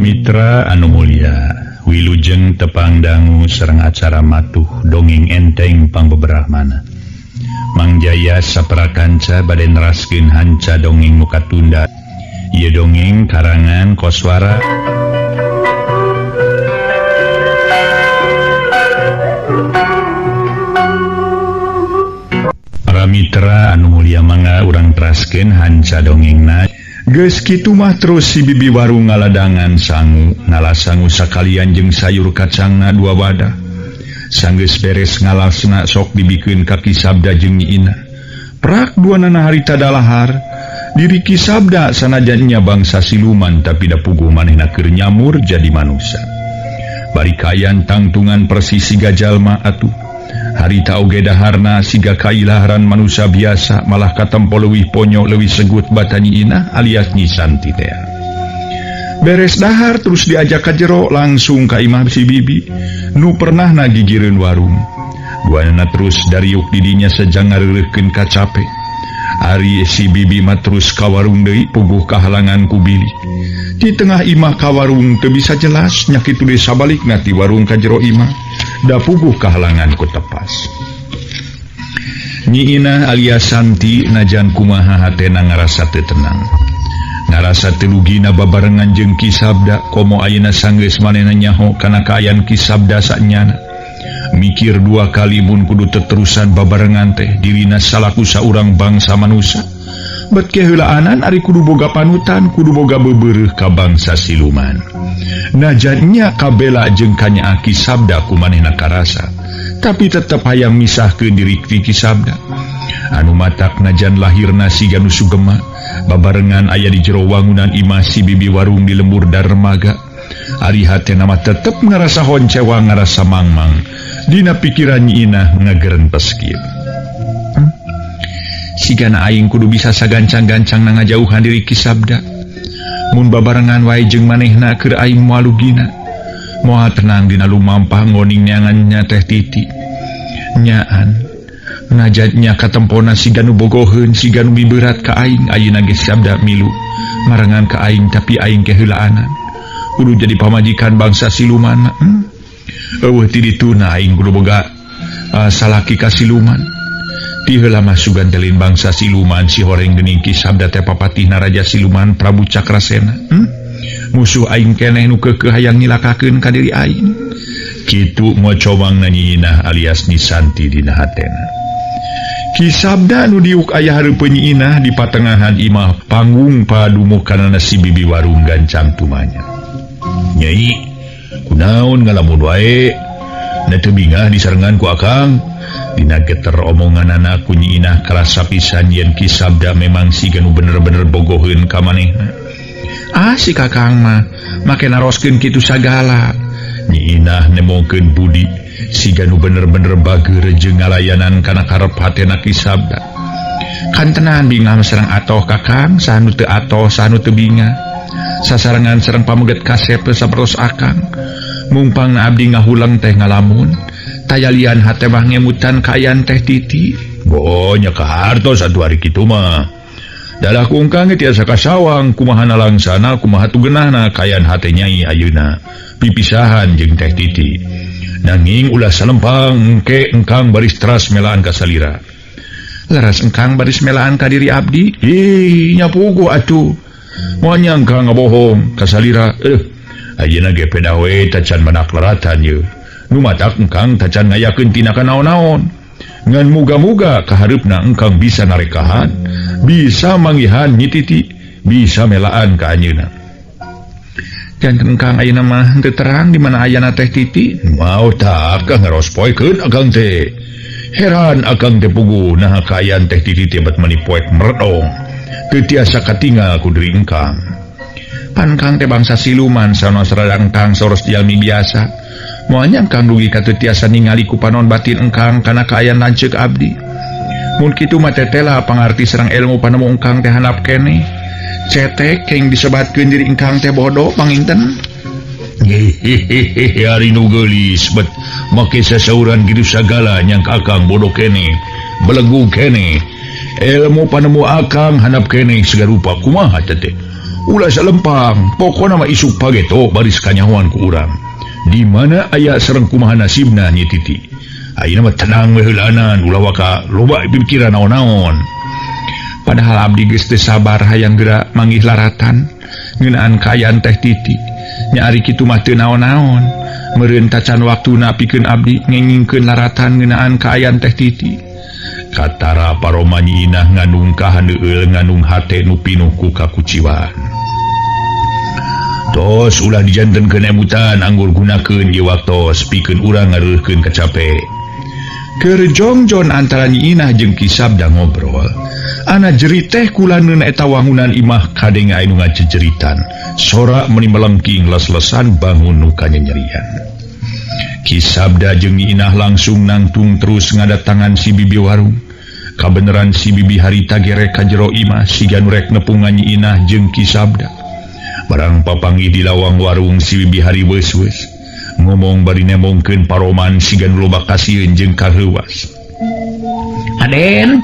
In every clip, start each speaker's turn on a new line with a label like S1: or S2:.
S1: Mitra anu mulia, wilujeng tepang dangu sareng acara matuh dongeng enteng pangbeberahmana. Mang Jaya saparakanca bade neraskeun hanca dongeng nu katunda. Ieu dongeng karangan Koswara. Para mitra anu mulia mangga urang teraskeun hanca dongengna. Geus kitu mah terus si bibi warung ngaladangan sangu, ngalasangu sakalian jeung sayur kacangna dua wadah. Sanggeus beres ngalasna sok dibikeun ka Ki Sabda jeung Nyi Inah. Prak duanana harita dalahar, diri Ki Sabda sanajan nya bangsa siluman tapi da puguh manehna keur nyamur jadi manusia. Bari kayan tangtungan persis siga jalma atuh. Harita oge daharna siga kailaharan manusia biasa malah katempo leuwih ponyo leuwih segut bata Nyi Inah alias Nyi Santi teh. Beres dahar terus diajak ka jero langsung ka imah si bibi nu pernah nagigireun warung. Duanana terus dariuk didinya sejang ngareureuhkeun kacape. Ari si bibi mah terus ka warung deui puguh kahalangan ku bilik. Di tengah imah ka warung teu bisa jelas nya kitu deui sabalikna ti warung ka jero imah. Da puguh kahalangan ku tepas. Nyi Inah alias Santi najan kumaha hatena ngarasa teu tenang. Ngarasa teu lugina babarengan jeung Ki Sabda komo ayeuna sanggeus manehna nyaho kana kaayaan Ki Sabda sanyana. Mikir dua kali mun kudu teterusan babarengan teh dirina salaku saurang bangsa manusia. Bet keheulaanan ari kudu boga panutan, kudu boga bebereuh ka bangsa siluman. Najan nya kabela jeung kanyaah Ki Sabda ku manehna karasa, tapi tetep hayang misahkeun diri ti Ki Sabda. Anu matak najan lahirna siga nu sugema, babarengan aya di jero wangunan imah si bibi warung di lembur darmaga. Ari hatena mah tetep ngarasa honcewa ngarasa mangmang. Dina pikiran Nyi Inah ngagerentes kieu. Sigana aing kudu bisa sagancang-gancang na ngajauhan diri Ki Sabda. Mun babarengan wae jeung manehna keur aing moal lugina. Moal tenang dina lumampah ngoning neangannya teh Titi. Nyaan najatnya katempona siga nu bogoheun siga nu miberat ka aing ayeuna ge Sabda milu marengan ka aing tapi aing keheulaanan. Kudu jadi pamajikan bangsa siluman. Eueuh ti dituna aing kudu boga salaki ka siluman. Ti heula mah sugan telin bangsa siluman si horeng geuning Ki Sabda teh papatihna raja siluman Prabu Cakrasena. Musuh aing keneh nu keukeuh hayang nyilakakeun ka diri aing. Kitu mocomangna Nyi Inah alias Nyi Santi dina hatena. Ki Sabda nu diuk aya hareupeun Nyi Inah di patengahan imah panggung padumukanana si bibi warung gancang tumanya. Nyai, kunaon ngalamun wae? Na teu bingah disarengan ku akang. Dina geter omonganana ku Nyi Inah karasa pisan yen Ki Sabda memang siga nu bener-bener bogoheun ka manehna. Ah si kakang mah make naroskeun kitu sagala. Nyi Inah nemongkeun budi siga nu bener-bener bageur jeung ngalayanan kana karep hatena Ki Sabda. Kantenan bingah sareng atoh kakang, saha nu teu atoh saha nu teu bingah. Sasarengan sareng pameget kasep sapertos akang. Mungpang abdi ngahulang teh ngalamun. Tayalian hate mah ngemutan kaayaan teh Titi. Bonya kahartos atuh ari kitu mah. Dalah ku engkang ge tiasa kasawang kumaha nalangsana kumaha tugenahna kaayaan hate nyai ayeuna. Pipisahan jeung teh Titi. Nanging ulah salempang engke engkang baris teras melaan ka salira. Leres engkang baris melaan ka diri abdi. Ih nya puguh atuh. Moal nyangka ngabohong ka salira. Ayeuna ge pedah we tacan menak laratan ye. Nu matak engkang tacan ngayakeun tina ka naon-naon. Ngan muga-muga kahareupna engkang bisa narekahan, bisa manggihan Nyi Titi, bisa melaan ka anjeunna. Janten engkang ayeuna mah henteu terang di mana ayana teh Titi. Mau tak akang ngaros poekeun akang teh. Heran akang teh puguh naha kaayaan teh Titi teh bet meuni poek meredong. Teu tiasa katingal ku diri engkang. Pan kang teh bangsa siluman sanos rada engkang soros jalmi biasa. Moal nyangkang dugi ka teu tiasa ningali ku panon batin engkang kana kaayaan lanceuk abdi. Mun kitu mah tetela pangarti sareng ilmu panemu engkang teh handap keneh. Cetek keng disebatkeun diri engkang teh bodoh panginten. Hehehe ari nu geulis bet make sasauran kitu sagala nyangka akang bodoh keneh, belegug keneh. Ilmu panemu akang handap keneh siga rupa kumaha teh. Ulah salempang, pokona mah isuk pageto baris kanyahoan ku urang. Di mana aya sareng kumaha nasibna Nyi Titi. Ayeuna mah tenang we heulaanan, ulah waka loba pikiran naon-naon. Padahal abdi geus teu sabar hayang geura manggih laratan ngeunaan kaayaan Teh Titi. Nya ari kitu mah teu naon-naon. Meureun tacan waktuna pikeun abdi ngengingkeun laratan ngeunaan kaayaan Teh Titi. Katara paroma Nyi Inah ngandung kahandeueul ngandung hate nu pinuh ku kakuciwaan. Tos ulah dijantenkeun emutan anggur gunakeun ieu waktos pikeun urang ngareuhkeun kacape. Keur jongjon antara Nyi Inah jeung Ki Sabda ngobrol, ana jerit teh kulaneun eta wangunan imah kadenge aya nu ngajejeritan. Sora meuni melengking les-lesan bangun nu kanyanyerian. Ki Sabda jeung Nyi Inah langsung nangtung terus ngadatangan si bibi warung. Kabeneran si bibi harita gerek ka jero imah siga nu rek nepungan Nyi Inah jeung Ki Sabda. Barang papanggih di lawang warung si bibi hari weus-weus. Ngomong bari nemongkeun paroman siga nu loba kasieun jeung kaheuwas. Aden,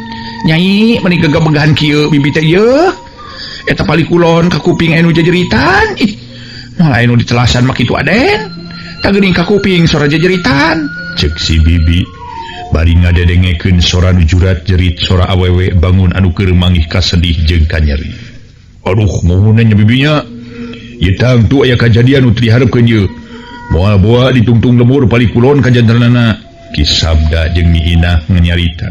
S1: Nyai meuni gegebegan kieu bibi teh ieu. Eta palih kulon ka kuping anu jejeritan. Ih, malah anu ditelasan mah kitu Aden. Tah geuning ka kuping sora jejeritan. Cek si bibi bari ngadedengekeun sora nu jurat jerit sora awewe bangun anu keur manggih kasedih jeung kanyeri. Aduh, muhunna nya bibinya. Ieu tangtu aya kajadian nu teu diharepkeun ieu. Moal boa ditungtung lemur palih kulon kajantenana. Ki Sabda jeung Nyi Inah nyarita.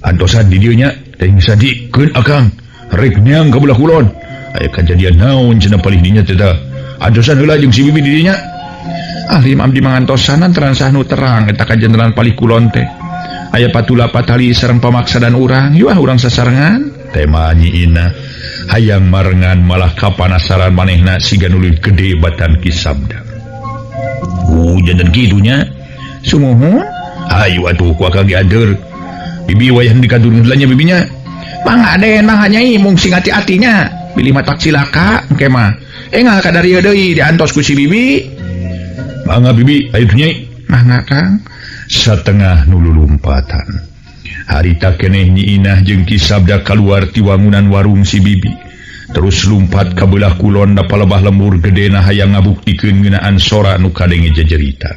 S1: Antosan di dieu nya teh sadikeun akang rek neang ka belah kulon. Aya kajadian naon cenah palih dinya teh tah. Antosan heula jeung si bibi di dinya. Alim abdi mangantosan lantaran sahnu terang eta kajantenan palih kulon teh. Aya patula patali sareng pamaksa dan urang, yeuh urang sasarengan. Tema Nyi Inah hayang marengan malah kapanasaran manehna siga nu leuwih gede batan Ki Sabda. Janten kitunya. Sumuhun, ayo atuh ku akang dianteur. Bibi wayah dikadurun heula nya bibinya. Mangga Aden, mangga Nyai, mung sing hati-hatinya. Bilih matak cilaka engke mah. Engal ka darieu deui diantos ku si bibi. Mangga bibi, ayo tuh Nyai. Mangga Kang. Satengah nu lulumpatan. Harita keneh Nyi Inah jeung Ki Sabda kaluar ti wangunan warung si bibi. Terus lumpat ka belah kulon da palebah lembur gedena hayang ngabuktikeun ngeunaan sora nu kadenge jejeritan.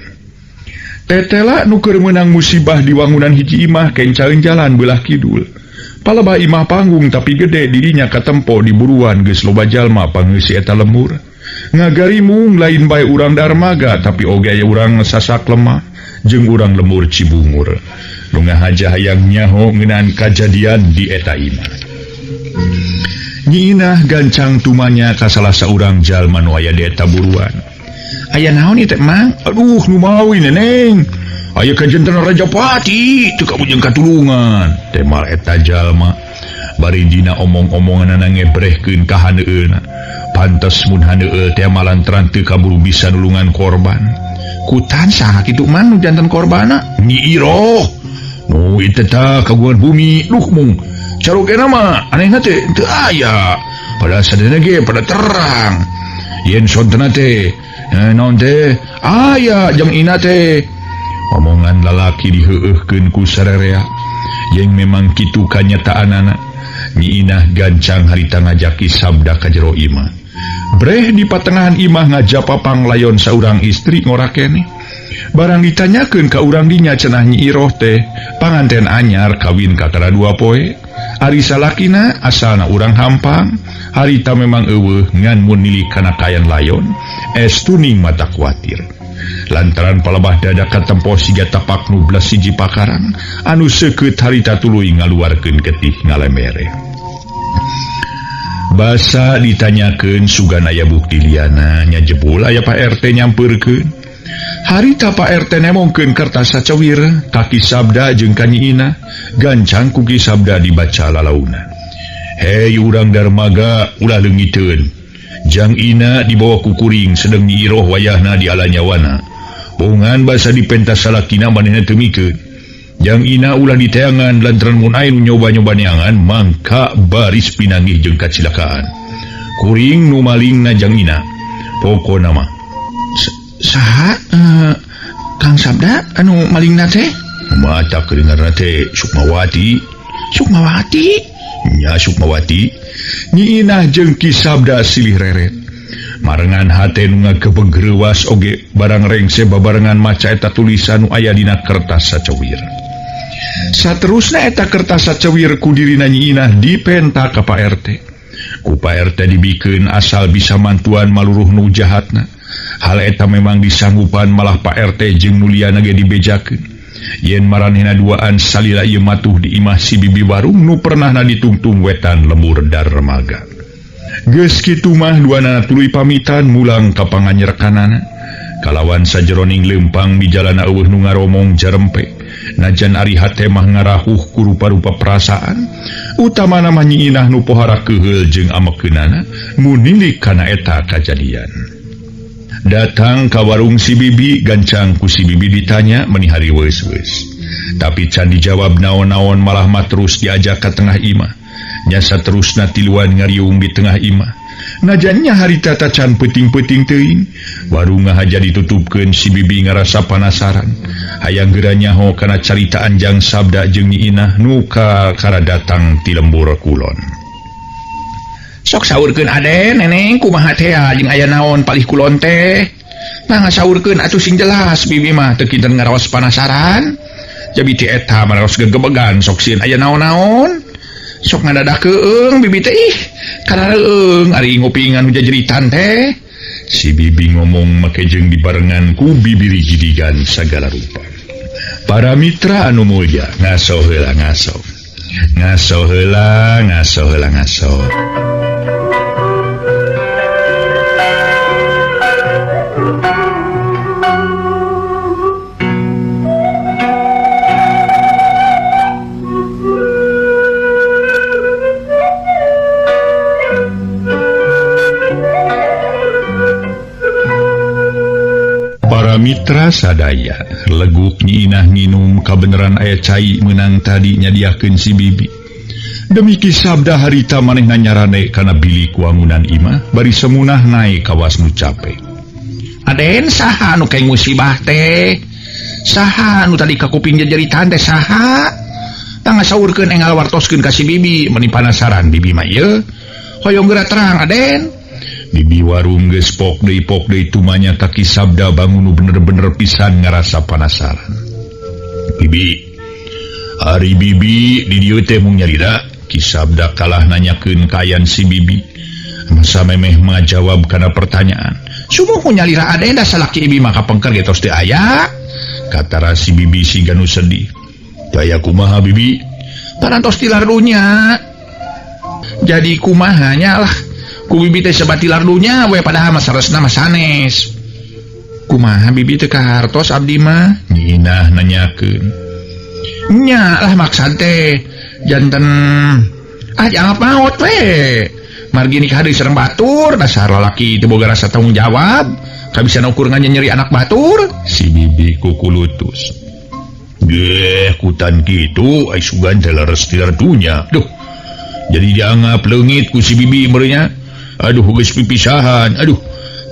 S1: Tetela nu keur meunang musibah di wangunan hiji imah kencaeun jalan belah kidul. Palebah imah panggung tapi gede dirinya katempo di buruan geus loba jalma pangeussi eta lembur. Ngagarimung lain bae urang Darmaga tapi oge aya urang sasak lemah jeung urang lembur Cibungur. Nu ngahaja hayang nyaho ngeunaan kajadian di eta imah. Nyi Inah gancang tumanya ka salah saurang jalma nu aya di eta buruan. Aya naon ieu teh, Mang? Aduh, nu mawi neneng. Aya kajantenan Rajapati teu kabujeng katulungan. Temal eta jalma bari dina omong-omonganana ngebrehkeun ka haneueuna. Pantes mun haneueul teh malantaran teu kaburu bisa nulungan korban. Kutan saha kitu Mang nu janten korbana? Nyi Iroh. Nu ieu teh tah kagungan bumi. Duh mung carogena mah anehna teh teu aya. Pada sadayana ge pada terang. Yen sontena teh naon teh aya jeung Ina teh. Omongan lalaki diheueuhkeun ku sararea. Jeung memang kitu kanyataanana. Nyi Inah gancang harita ngajak Ki Sabda ka jero imah. Breh di patengahan imah ngajapapang layon saurang istri ngora keneh. Barang ditanyakeun ka urang dinya cenah Nyi Iroh teh panganten anyar kawin kakara 2 poe. Ari salakina asalna urang hampang, harita memang eueuh ngan mun nilai kana kayan layon, estuning mata kuatir. Lantaran palebah dada katempo siga tapak nu belas siji pakarang, anu seukeut harita tuluy ngaluarkeun getih ngalemere. Basa ditanyakeun sugan aya bukti liana nya jebul aya Pak RT nyampeurkeun. Harita Pak RT nemongkeun kertas sacewir ka Ki Sabda jeung ka Nyi Inah, gancang ku Ki Sabda dibaca lalauna. Hei urang Darmaga ulah leungiteun. Jang Ina dibawa ku kuring sedeng Nyi Iroh wayahna di ala nyawana. Bongan basa dipentas salakina manehna teu mikeun. Jang Ina ulah diteangan lantaran mun aya nu nyoba-nyoba neangan mangka baris pinanggih jeung kacilakaan. Kuring nu malingna Jang Ina. Pokona mah saha Kang Sabda anu malingna teh? Mata kedengaran teh Sukmawati. Sukmawati? Nya Sukmawati Nyi Inah jeung Ki Sabda silih reret. Marengan hate nu ngagebeg reuwas oge barang rengse babarengan maca eta tulisan nu aya dina kertas sacewir. Saterusna eta kertas sacewir ku dirina Nyi Inah dipenta ka Pak RT. Ku Pak RT dibikeun asal bisa mantuan maluruh nu jahatna. Hal eta memang disanggupan malah Pak RT jeung nu liyana ge dibejakeun. Yen maranehna duaan salila ieu matuh di imah si bibi warung nu pernahna ditungtung wetan lembur darmaga. Geus kitu mah duanana tuluy pamitan mulang ka panganyerekanana. Kalawan sajeroning leumpang di jalana eueuh nu ngaromong jarempe. Najan ari hate mah ngarahuh ku rupa-rupa perasaan, utamana mah Nyi Inah nu pohara keuheul jeung amekeunana munilik kana eta kajadian. Datang ka warung si bibi, gancang ku si bibi ditanya meni hari weus-weus. Tapi can dijawab naon-naon malah mah terus diajak ka tengah imah. Nyasa terusna tiluan ngariung di tengah imah. Najan nya harita tacan peuting-peuting teuing. Warung ngahaja ditutupkeun si bibi ngarasa panasaran. Hayang geura nyaho kana carita Anjang Sabda jeung Nyi Inah nu kakara datang ti lembur kulon. Sok saurkeun Aden, neneng kumaha teh jeung aya naon palih kulon teh. Nah ngasaurkeun atuh sing jelas bibi mah teu kinten ngaraos panasaran. Jadi ti eta maraos gegebegan sok sieun aya naon-naon. Sok ngadadak keung bibi teh ih karareueung ari ngupingan hujajeritan teh. Si bibi ngomong make jeung dibarengan ku bibiri jidigan sagala rupa. Para mitra anu mulya ngaso heula ngaso. Ngaso heula ngaso heula ngaso. Para mitra sadaya, leguk Nyi Inah nginum kabeneran aya cai meunang tadi nyadiakeun si bibi. Demi Ki Sabda harita manehna nyarane kana bilik wangunan imah bari semunah naek kawas nu cape. Aden saha nu kayak musibah teh? Saha nu tadi kakuping jejeritan teh saha? Tah ngasaurkeun enggal wartoskeun ka si bibi meni panasaran bibi mah ieu. Hoyong geura terang Aden. Bibi warung geus pok deui tumanya ka Ki Sabda bangun nu bener-bener pisan ngarasa panasaran. Bibi, ari bibi di dieu teh mung nyalira. Ki Sabda kalah nanyakeun kaayaan si bibi. Masa memeh ngajawab kana pertanyaan. Sumuhun nyalira Aden da salaki ibi mah kapengker ge tos teu aya. Katara si bibi siga nu sedih. Teu aya kumaha bibi? Parantos tilar dunya. Jadi kumaha nya lah. Ku bibi teh sebat tilar dunya we padahal mah saresna mah sanes. Kumaha bibi teh kahartos abdi mah? Nyi Inah nanyakeun. Nya lah maksad teh janten ah jangan maot we. Margi nikah deui sareng batur dasar lalaki teu boga rasa tanggung jawab. Kabisa ukur nyeri anak batur. Si bibi kukulutus. Geh kutan kitu ai sugan teh leres tilar dunya. Duh. Jadi dianggap leungit ku si bibi meureunnya. Aduh geus pipisahan. Aduh,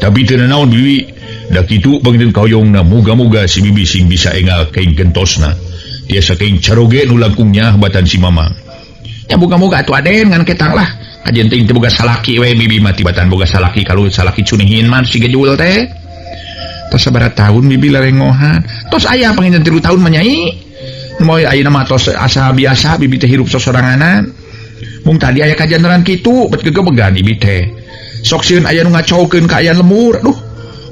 S1: tapi teu nanaon bibi. Da kitu panginten kahoyongna muga-muga si bibi sing bisa engal kaing gentosna. Tiasa kaing caroge nu langkung nyahbatan si mamang. Ya muga-muga atuh Aden ngan ketang lah. Kajen teuing teu boga salaki we bibi mah tibatan boga salaki kalau salaki cunihin mah si gejul teh. Tos sabaraha tahun bibi larengohan. Tos aya panginten 3 tahun mah nyai. Moal ayeuna mah tos asa biasa bibi teh hirup sosoranganan. Mung tadi aya kajantenan kitu bet gegebegan bibi teh. Sok sieun aya nu ngacaukeun ka aya lemur. Aduh,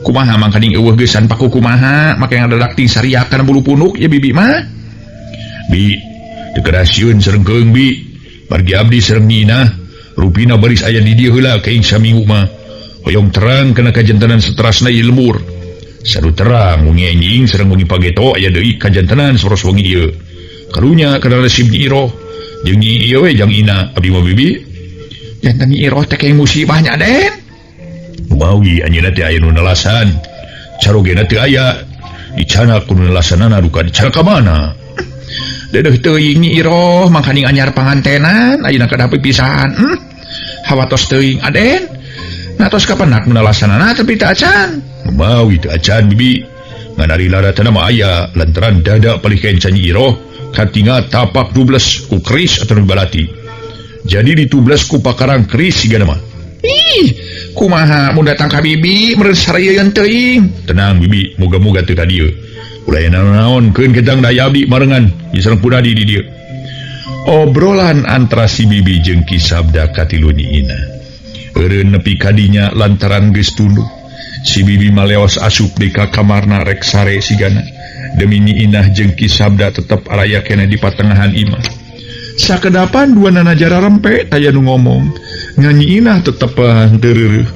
S1: kumaha mangkaning eueuh geusan paku kumaha make ngadadak ting sariak kana bulu punuk ya bibi mah. Bi, teu kerasieun sareng keung bi. Margi abdi sareng Nyi Inah rupina baris aya di dieu heula kaing saminggu mah. Hoyong terang kana kajantenan saterasna ieu lemur. Saru terang wengi enjing sareng wengi pageto aya deui kajantenan saros wengi ieu. Karunya kana resib Nyi Iroh. Jeung Nyi ieu we jang Ina abdi mah bibi. Janten Nyi Iroh teh kayak musibahnya Aden. Mawi anjeunna teh aya nu nelasan. Carogena teu aya. Dicana ku nu nelasanana duka dicana ka mana? Dedeuh teuing Nyi Iroh mangkaning anyar pangantenan ayeuna kadah pipisahan. Hawatos teuing Aden. Natos kapenak nu nelasanana tapi teu acan. Mawi teu acan bibi. Ngan ari laratana mah aya lantaran dada palih kaenca Nyi Iroh katinga tapak dubles ku keris atau balati. Jadi ditublas ku pakarang keris sigana mah. Ih, kumaha mun datang ka bibi meureun sareyeun teuing. Tenang bibi, moga-moga teu ka dieu. Ulah naon-naon keun ketang daya abdi marengan sareng punadi di dieu. Obrolan antara si bibi jeung Ki Sabda katilu Nyi Inah. Eureun nepi ka dinya lantaran geus tunduh. Si bibi maleos asup di ka kamarna rek sare sigana. Demi Nyi Inah jeung Ki Sabda tetep araya keneh di patengahan imah. Sakedapan dua nana jara rempe taya nu ngomong. Ngan Nyi Inah tetep teu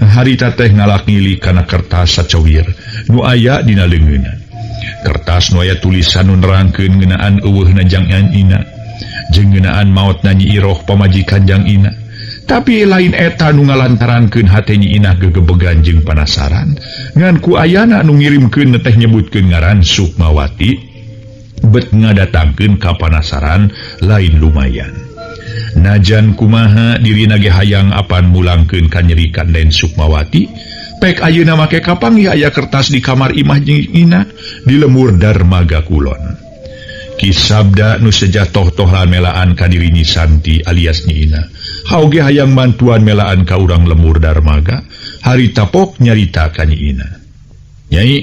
S1: harita teh ngalak ngili kana kertas sacawir nu aya dina leungeunna. Kertas nu aya tulisan nu nerangkeun ngeunaan eueuhna jang Ina jeung ngeunaan maotna Nyi Iroh pamajikan jang Ina. Tapi lain eta nu ngalantarankeun hate Nyi Inah gegebegan jeung panasaran. Ngan ku ayana nu ngirimkeun teh nyebutkeun ngaran Sukmawati bet ngadatangkeun ka panasaran lain lumayan. Najan kumaha dirina ge hayang apan mulangkeun ka nyerikan Den Sukmawati, pek ayeuna make kapanggih aya kertas di kamar imah Nyi Inah di lemur Darmaga Kulon. Ki Sabda nu sejatoh-tohlan melaan ka diri Nyi Santi alias Nyi Inah. Haoge hayang mantuan melaan ka urang lemur Darmaga, harita pok nyarita ka Nyi Inah. Nyai,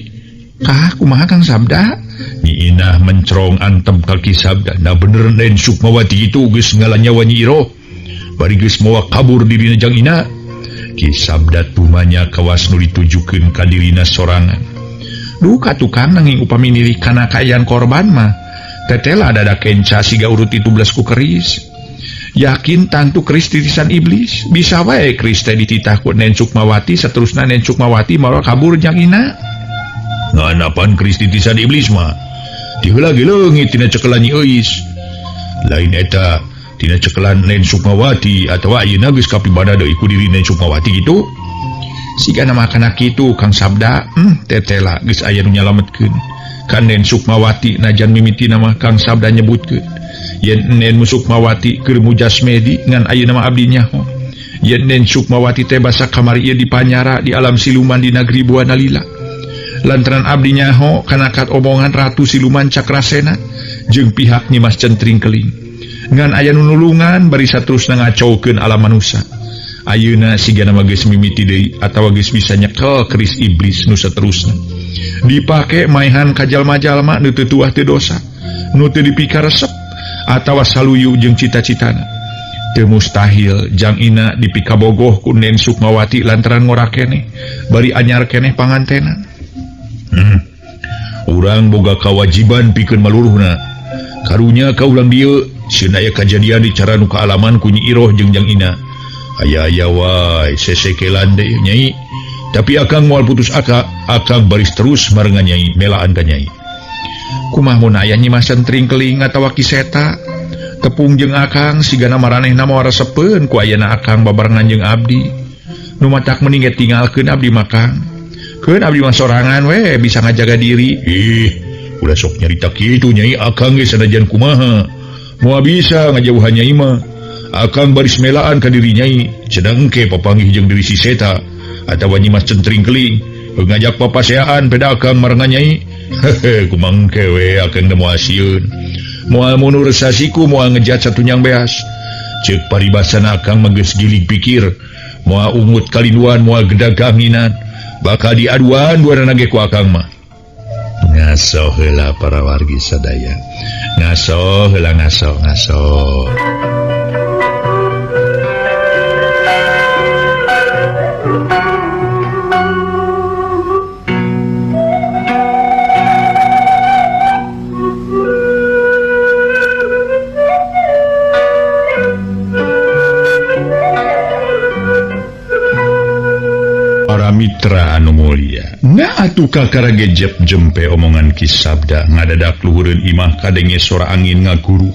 S1: kah kumaha Kang Sabda? Nyi Inah mencerong antem ka Ki Sabda. Nah bener Den Sukmawati itu geus ngalanyawa Nyi Iroh. Bari geus mawa kabur dirina jang Ina. Ki Sabda tumanya kawas nu ditujukeun ka dirina sorangan. Duka tukang nanging upami nilih kana kaayaan korban mah. Tetela dada kenca siga urut 17 ku keris. Yakin tangtu keris titisan iblis. Bisa wae keris teh dititah ku Nen Sukmawati, saterusna Nen Sukmawati mawa kabur jang Ina. Nganapan keris titisan iblis mah? Tiheula ge leungit tina cekelan Nyi Euis. Lain eta tina cekelan Nen Sukmawati atawa ayeuna geus kapibada deui ku diri Nen Sukmawati kitu. Sigana mah kana kitu Kang Sabda, tetela geus aya nu nyalametkeun. Kan Nen Sukmawati najan mimitina mah Kang Sabda nyebutkeun yen Nen Sukmawati keur mujasmedi ngan ayeuna mah abdi nyaho. Yen Nen Sukmawati teh basa kamari ieu dipanyara di alam siluman di nagri Buana Lila. Lantaran abdi nyaho kana kat omongan Ratu Siluman Cakrasena jeung pihak Nyi Mas Centring Keling. Ngan aya nu nulungan bari saterusna ngacaukeun alam manusa. Ayeuna sigana mah geus mimiti deui atawa geus bisa nyekel keris iblis nu saterusna. Dipake maehan ka jalma-jalma nu teu tuah teu dosa, nu teu dipikaresep atawa saluyu jeung cita-citana. Teu mustahil jang Ina dipikabogoh ku Nen Sukmawati lantaran ngora keneh, bari anyar keneh pangantena. Urang boga kawajiban pikeun maluruhna. Karunya ka urang dieu sieun aya kajadian di cara nu kaalaman ku Nyi Iroh jeung jang Ina. Aya-aya wae sesekelan deui Nyai. Tapi akang moal putus asa, akang baris terus marengan Nyai melaan ka Nyai. Kumaha mun aya Nyi Mas Centring Keling atawa Ki Seta? Tepung jeung akang sigana maranehna moal resepeun ku ayana akang babarengan jeung abdi. Nu matak mending ge tinggalkeun abdi mah Kang. Keun abdi mah sorangan we bisa ngajaga diri. Ih, ulah sok nyarita kitu Nyai, akang ge sanajan kumaha. Moal bisa ngajauhan Nyai mah. Akang baris melaan ka diri Nyai, cenah engke papanggih jeung diri si Seta atawa Nyi Mas Centring Keling. Ngajak papaseaan peda akang marengan Nyai. Hehe, kumaha engke we akang teh moal sieun. Moal mundur sasiku, moal ngejat satunyang beas. Ceuk paribasana akang mah geus gilig pikir, moal ungut kalinduan, moal gedag kanginan. Bakal diaduan duanana ge ku akang mah. Ngaso heula para wargi sadaya. Ngaso heula ngaso ngaso. Mitra anu mulia. Nah atuh kakara gejep jempe omongan Ki Sabda ngadadak luhureun imah kadenge sora angin ngaguruh.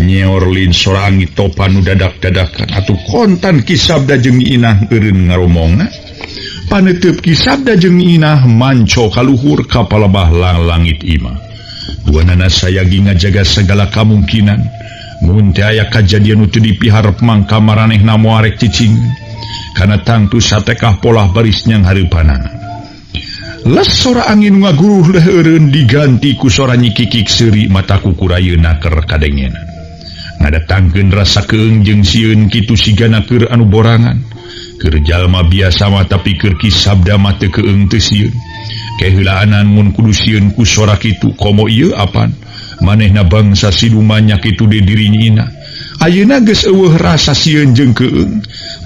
S1: Nyeorlin sora angin topan nu dadak-dadakan atuh kontan Ki Sabda jeung Nyi Inah eureun ngaromongna. Paneteup Ki Sabda jeung Nyi Inah manco kaluhur ka palebah langit imah. Duanana sayagi ngajaga segala kamungkinan. Mun teh aya kajadian nu teu dipiharep mangka maranehna moal rek cicing. Kana tangtu satekah polah baris nyang hareupanana. Les sora angin ngaguruh leh eureun diganti ku sora nyikikik seuri mata kukurayeuna keur kadengena. Ngadatangkeun rasa keung jeung sieun kitu sigana keur anu borangan. Keur jalma biasa mah tapi keur Ki Sabda mah teu keung teu sieun. Keheulaanan mun kudu sieun ku sora kitu komo ieu apan. Manehna bangsa siluman nya kitu de diri Nyi Inah. Ayeuna geus eueuh rasa sieun jeung keung.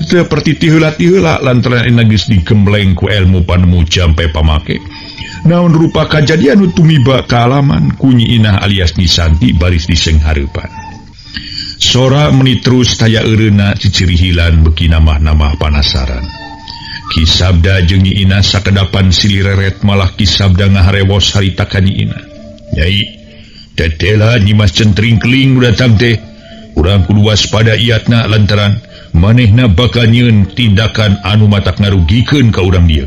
S1: Teu perti ti heula-ti heula lantaran ayeuna geus digembleng ku elmu panemu jampe pamake. Naon rupa kajadian nu tumiba kaalaman ku Nyi Inah alias Nyi Santi baris disenghareupan. Sora meni terus taya eureuna cicirihilan beuki namah-namah panasaran. Ki Sabda jeung Nyi Inah sakedapan silireret malah Ki Sabda ngaharewos harita ka Nyi Inah. Nyai, tetela Nyimas Centring Keling nu datang teh. Urang kudu waspada iatna lantaran manehna bakal nyieun tindakan anu matak ngarugikeun ka urang dieu.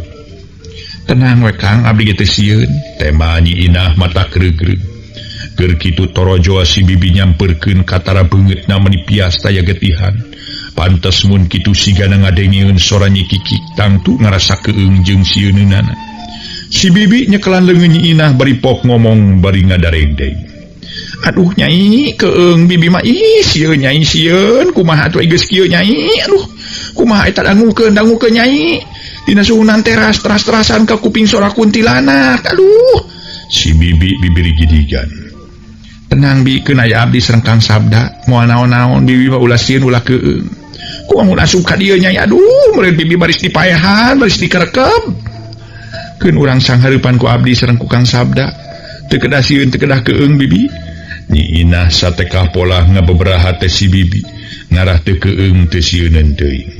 S1: Tenang we Kang, abdi ge teu sieun. Tema Nyi Inah mata gregreg. Keur kitu torojo si bibi nyamperkeun katara beungeutna meni pias taya getihan. Pantes mun kitu sigana ngadengeun sora Nyi Kiki tangtu ngarasa keung jeung sieuneunana. Si bibi nyekelan leungeun Nyi Inah bari pok ngomong bari ngadareng-deng. Aduh nyai, keung bibi mah ih sieun nyai sieun, kumaha atuh geus kieu nyai, aduh kumaha eta dangukeun dangukeun nyai. Dina suhunan teras teras-terasan ka kuping sora kuntilanak. Aduh, si bibi bibiri gidigan. Tenang bi, keun aya abdi sareng Kang Sabda, moal naon-naon bibi mah ulah sieun ulah keung. Kumaha mun asup ka dieu nyai, aduh meureun bibi baris dipaehan, baris dikerekep. Keun urang sanghareupan ku abdi sareng ku Kang Sabda. Teu kedah sieun teu kedah keung bibi. Nyi Inah satekah polah ngabeberaha teh si bibi ngarah teu keung teu sieuneun teuing.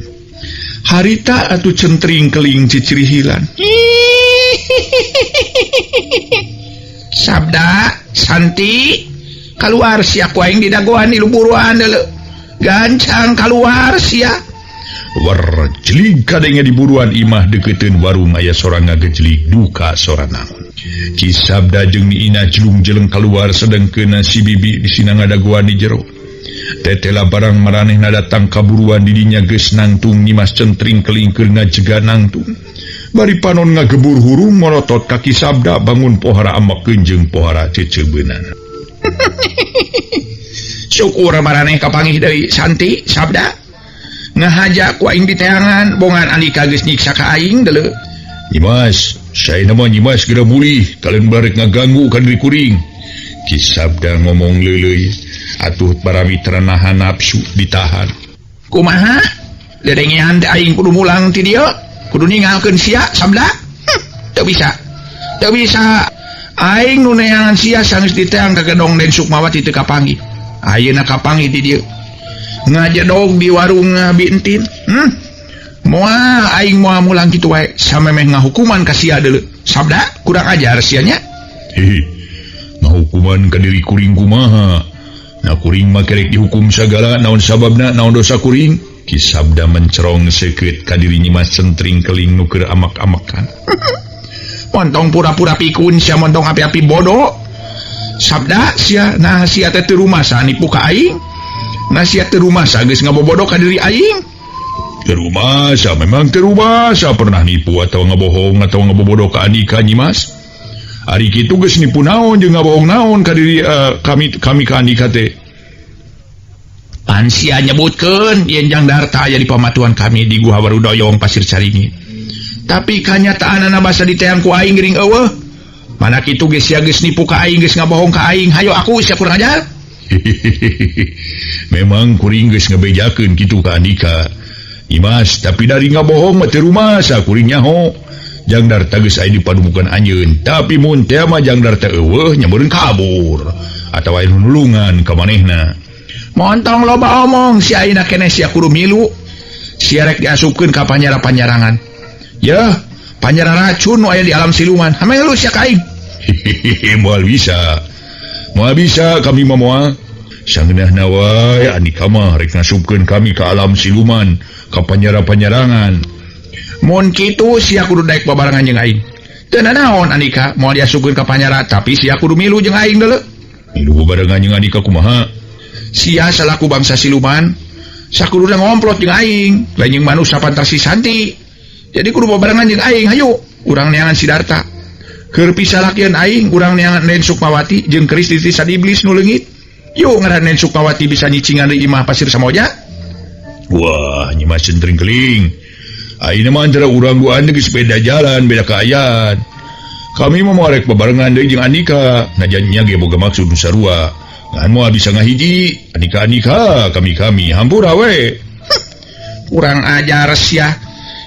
S1: Harita atuh Centring Keling cicirihilan. Sabda, Santi, kaluar sia ku aing didagoan di luburuan deuleu. Gancang kaluar sia. War jelig kadenge di buruan imah deukeuteun warung aya sora ngagejlig duka sora naon. Ki Sabda jeung Nyi Inah jelung-jeleng kaluar sedengkeun si bibi di sina ngadagoan di jero. Tetela barang maranehna datang ka buruan di dinya geus nangtung Nyimas Centring Keling keur ngajega nangtung. Bari panon ngagebur hurung morotot ka Ki Sabda bangun pohara amekeun jeung pohara ceceubeunana. Syukur maraneh kapanggih deui Santi Sabda. Ngahaja ku aing diteangan bongan Andika geus nyiksa ka aing deuleu. Nyimas, saena mah Nyimas geura mulih kalian barek ngaganggu ka diri kuring. Ki Sabda ngomong leuleuy, atuh para mitra nahan nafsu ditahan. Kumaha? Dedengean teh aing kudu mulang ti dieu, kudu ningalkeun sia Sabda. Teu bisa. Teu bisa. Aing nu neangan sia sanggeus diteang ka gedong Den Sukmawati teu kapanggih. Ayeuna kapanggih ti dieu. Ngajedog di warung Bi Entin. Moal aing moal mulang kitu wae samemeh ngahukuman ka sia deuleu. Sabda kurang ajar sia nya. Hihi. Ngahukuman ka diri kuring kumaha? Na kuring mah kerek dihukum sagala naon sababna naon dosa kuring? Ki Sabda mencerong seukeut ka diri Nyimas Centring Keling nu keur amak-amakan. Montong pura-pura pikun sia montong api-api bodoh. Sabda sia nah sia teh teu rumasa nipu ka aing. Nah sia teu rumasa geus ngabobodo ka diri aing. Teu rumasa memang teu rumasa pernah nipu atau ngabohong atau ngabobodo ka Andika Nyimas. Ari kitu geus nipu naon jeung ngabohong naon ka diri kami ka Andika teh. Pan sia nyebutkeun yen Jang Darta aya di pamatuan kami di Guha Warudoyong Pasir Caringin. Tapi kanyataanana basa diteang ku aing geuring eueuh. Mana kitu geus sia geus nipu ka aing geus ngabohong ka aing. Hayo aku sia kurang ajar. Memang kuring geus ngabejakeun kitu ka Andika. Nyimas, tapi dari ngabohong mah teu rumasa kuring nyaho. Jang Darta geus aya di padupukan anjeun, tapi mun teh mah Jang Darta eueuh nya meureun kabur atawa aya nulungan ka manehna. Montong loba omong si ayeuna keneh sia kudu milu. Sia rek diasupkeun ka panjara-panjarangan. Yeuh, panjara racun nu aya di alam siluman. Hameh lu sia ka aing. Moal bisa. Moal bisa kami mah moal. Sangeunahna wae Andika mah rek ngasupkeun kami ka alam siluman, ka panjara-panjarangan. Mun kitu sia kudu daek babarengan jeung aing. Teu nanaon Andika moal diasupkeun ka panjara, tapi sia kudu milu jeung aing deuleu. Milu babarengan jeung Andika kumaha? Sia salaku bangsa siluman sakuduna ngomplot jeung aing, lain jeung manusia fantasi Santi. Jadi kudu babarengan jeung aing, hayu urang neangan si Darta. Keur pisalakeun aing urang neangan Den Sukmawati jeung keris titisan iblis nu leungit. Yuk ngaran Nen Sukmawati bisa nyicingan di imah Pasir Samoja. Wah, Nyi Mas Centring Keling. Ayeuna mah antara urang duaan geus beda jalan, beda kaayaan. Kami mah moal rek babarengan deui jeung Andika. Najan nya ge boga maksud nu sarua. Ngan moal bisa ngahiji. Andika-andika, kami-kami hampura we. Kurang ajar sia.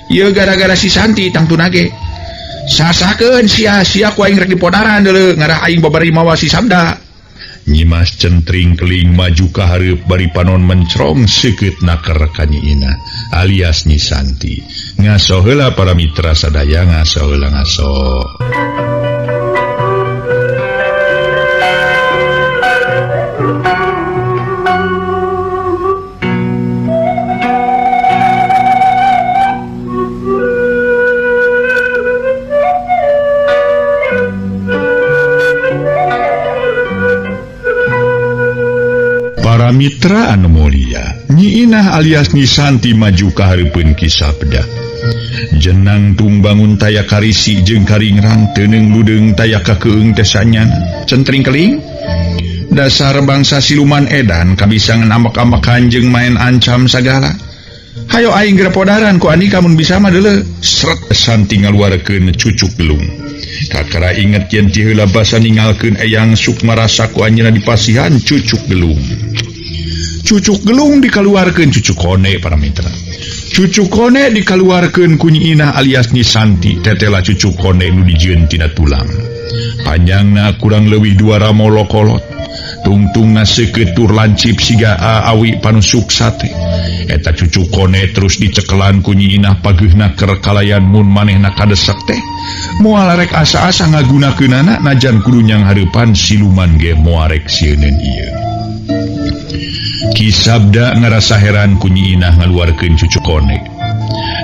S1: Ieu gara-gara si Santi tangtuna ge. Sasakeun sia sia ku aing rek dipodaran deuleu ngarah aing babari mawa si Sabda. Nyi Mas Centring Keling maju ka hareup bari panon mencrong seukeut naker ka Nyi Inah alias Nyi Santi. Ngaso heula para mitra sadaya, ngaso heula ngaso. Para mitra anu mulia, Nyi Inah alias Nyi Santi maju ka hareupeun Ki Sabda. Jenang tung bangun taya karisi jeung karingrang teuneung ludeung taya kakeung teh sanyana. Centring Keling, dasar bangsa siluman edan kabisa ngambek-ambekan jeung main ancam sagala. Hayo aing geura podaran ku Andika mun bisa mah deuleu. Sret Santi ngaluarkeun cucuk gelung. Kakara inget yen ti heula basa ningalkeun Eyang Sukma rasa ku anjeunna dipasihan cucuk gelung. Cucuk gelung dikaluarkeun cucuk kone para mitra. Cucuk kone dikaluarkeun ku Nyi Inah alias Nyi Santi, tetela cucuk kone nu dijieun tina tulang. Panjangna kurang leuwih 2 ramolo kolot. Tungtungna seukeut tur lancip siga awi panusuk sate. Eta cucuk kone terus dicekelan ku Nyi Inah pageuhna keur kalayan mun manehna kadesek teh. Moal rek asa-asa ngagunakeunana najan kudu nyang hareupan siluman ge moal rek sieuneun ieu. Ki Sabda ngarasa heran ku Nyi Inah ngaluarkeun cucuk kone.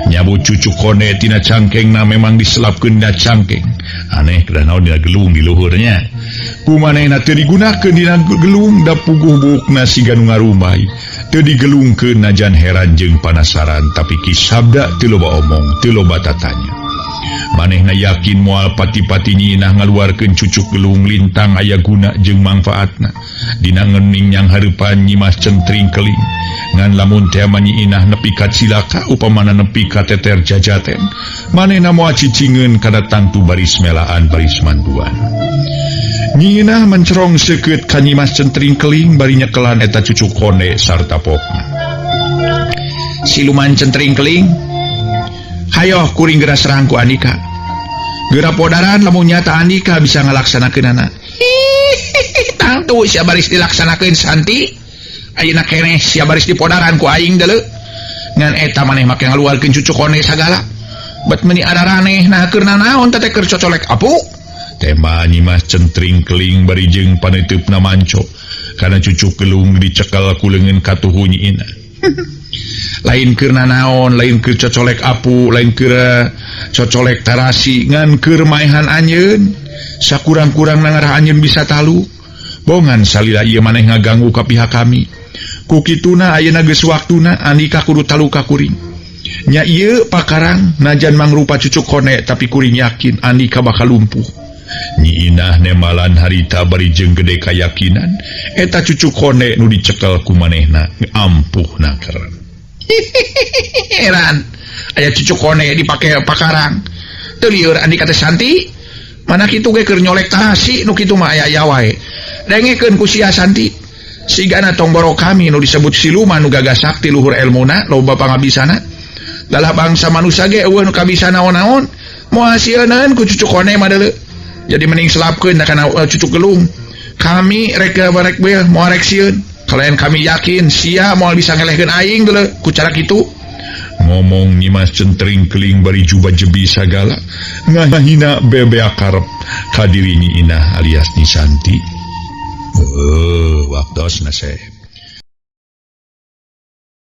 S1: Nyabut cucuk kone tina cangkengna memang diselapkeun dina cangkeng. Aneh kedah naon dina gelung di luhurnya. Ku manehna teu digunakeun dina gelung da puguh buukna siga nu ngarumbai. Teu digelungkeun najan heran jeung panasaran tapi Ki Sabda teu loba omong, teu loba tatanya. Manehna yakin moal pati-pati Nyi Inah ngaluarkeun cucuk gelung lintang aya guna jeung mangfaatna. Dina ngening nyang hareupan Nyi Mas Centring Keling. Ngan lamun teh mah Nyi Inah nepi ka cilaka upamana nepi ka teter jajaten. Manehna moal cicingeun kana tangtu baris melaan baris manduan. Nyi Inah mencerong seukeut ka Nyi Mas Centring Keling bari nyekelan eta cucuk kone sarta pokna. Siluman Centring Keling, hayoh kuring geura serang ku Andika. Geura podaran lamun nyata Andika bisa ngalaksanakeunana. Tangtu sia baris dilaksanakeun Santi. Ayeuna keneh sia baris dipodaran ku aing deuleu. Ngan eta maneh make ngaluarkeun cucuk kone sagala. Bet meuni araraneh nah keur nanaon teh keur cocolek apu. Tema Nyi Mas Centring Keling bari jeung paneuteup-na manco. Kana cucuk gelung dicekel ku leungeun katuhu Nyi Inah. Lain keur nanaon, lain keur cocolek apu, lain keur cocolek tarasi, ngan keur maehan anjeun. Sakurang-kurangna ngarah anjeun bisa talu. Bongan salila ieu maneh ngaganggu ka pihak kami. Ku kituna ayeuna geus waktuna Andika kudu talu ka kuring. Nya ieu pakarang najan mangrupa cucuk kone tapi kuring yakin Andika bakal lumpuh. Nyi Inah nemalan harita bari jeung gede kayakinan eta cucuk kone nu dicekel ku manehna ampuh naker. Heran aya cucuk kone dipake pakarang. Teu lieur Andika teh Santi. Mana kitu ge keur nyolek tarasi nu kitu mah aya-aya wae. Dengekeun ku sia Santi. Sigana tongboro kami nu disebut siluman nu gagah sakti luhur elmuna loba pangabisana. Dalah bangsa manusia ge eueuh nu kabisa naon-naon moal sieuneun ku cucuk kone mah deuleu. Jadi mending selapkeun kana cucuk gelung. Kami rek rek beuh moal rek sieun. Kalayan kami yakin sia moal bisa ngelehkeun aing deuleu ku cara kitu. Ngomong Nyi Mas Centring Keling bari juba jebi sagala ngahina bebea karep ka diri Nyi Inah alias Nyi Santi. Waktosna seh.